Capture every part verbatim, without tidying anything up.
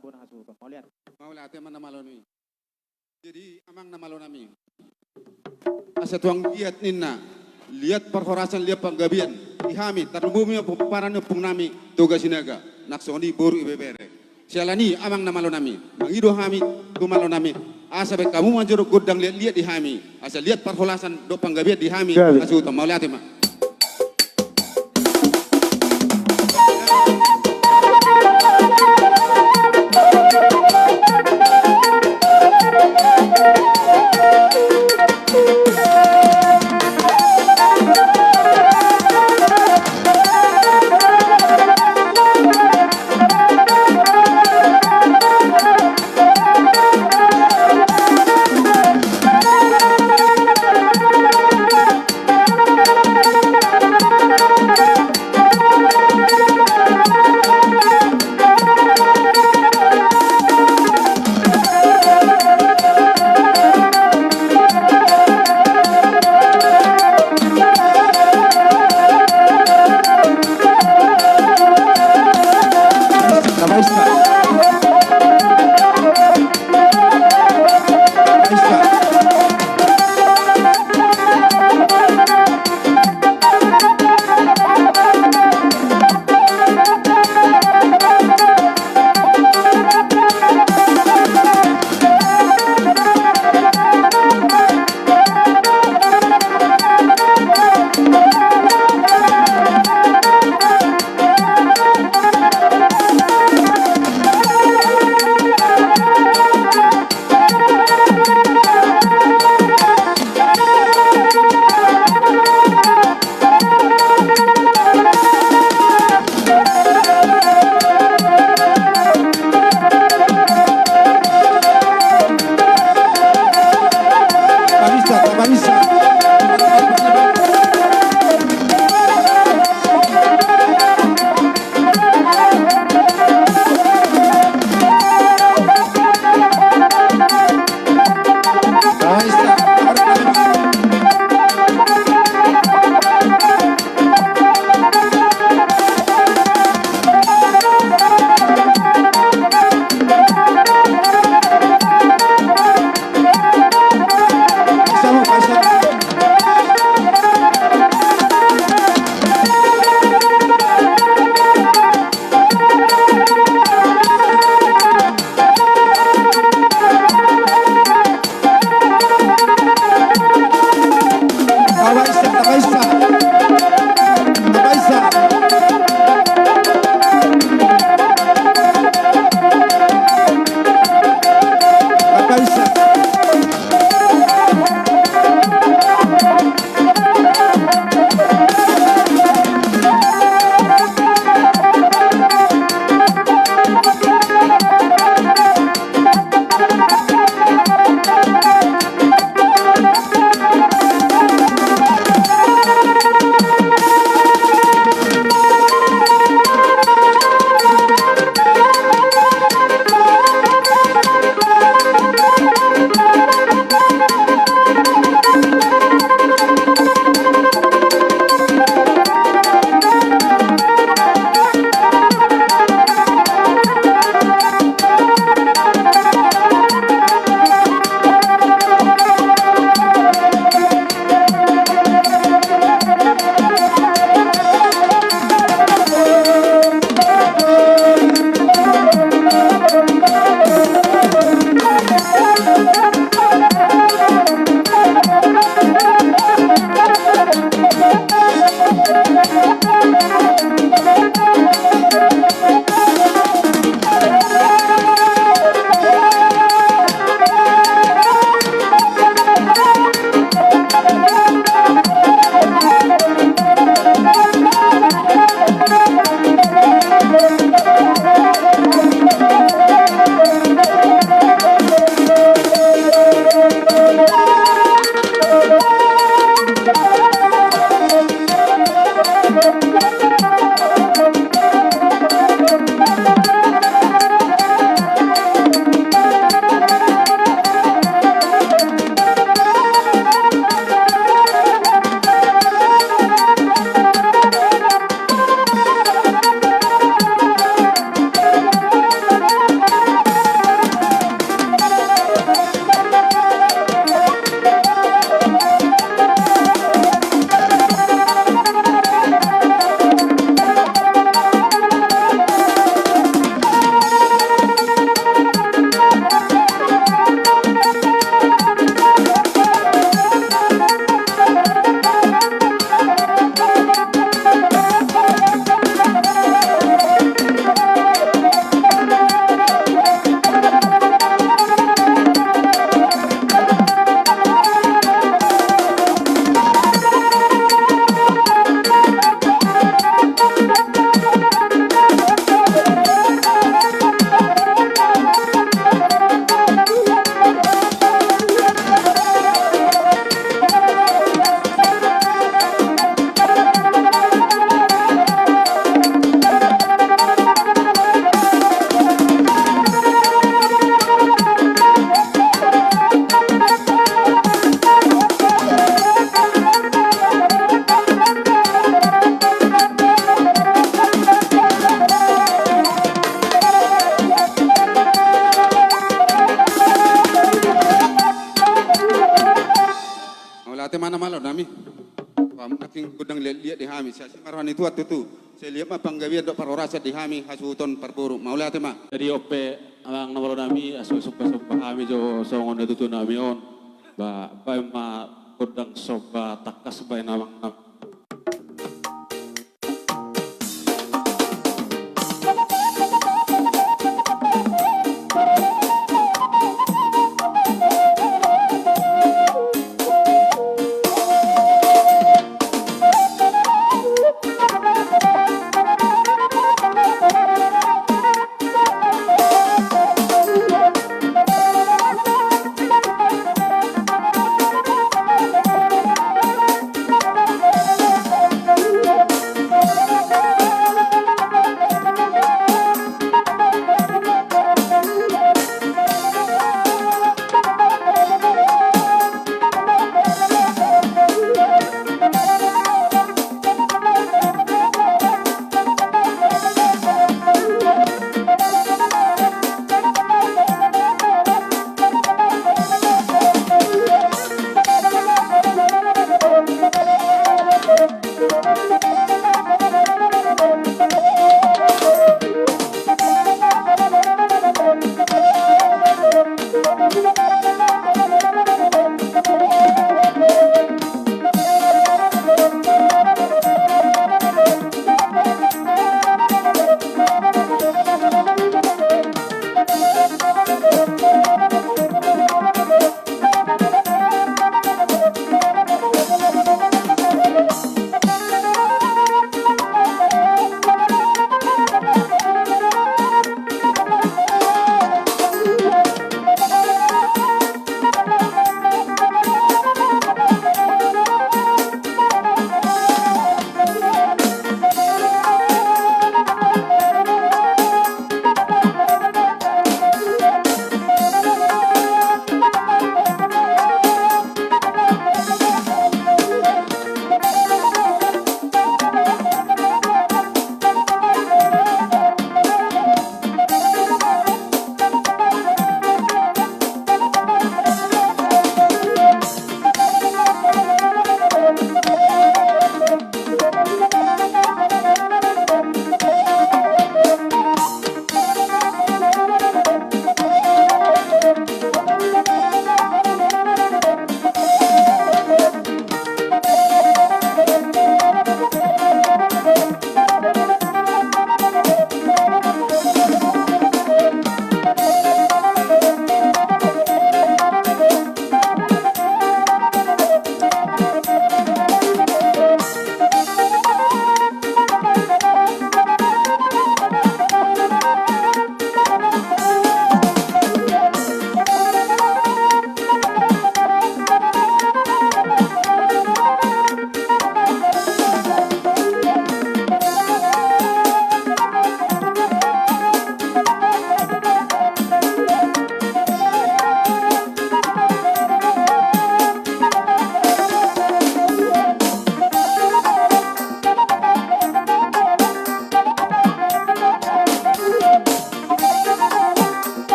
bona hasuhuton. Mauliate. Mauliate ma na malo nami. Jadi amang na malo nami, asa tuang liat ninna, liat parhorasan, liat panggabean di hami, tarlumobi ma pomparan ni ompung nami Toga Sinaga, nang songon i boru, ibebere. Siala ni i amang na malo nami, mangido hami tu malo nami, asa baen hamu manjorok gondang liat-liat di hami, asa liat parhorasan dohot panggabean di hami. Gabe. Hasuhuton. Mauliate ma. Ate ma na malo nami. Wah, makin gondang liat-liat di hami. Siasi ma roha ni Tuhan tutu. Sai liat ma panggabean dohot parhorasan di hami hasuhuton parboru. Mauliate ma. Jadi on pe amang na malo nami, asa somba-somba hami jo songon na tutu nami on. Ba, baen ma gondang somba tangkas baen amang nami.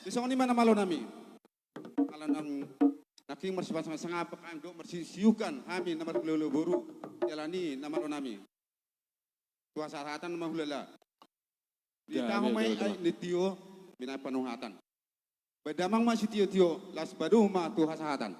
Di songon i ma na malo nami. Ala nang na Asing marsipasahat sangap, anggo marsiuhon hami na marhulahula boru, jala ni na marnami. Tu hasahatan ma hulala. Di tahu mai ai ni tio, binahen panuhatan. Badamang ma sitiotio, las badou ma tu hasahatan.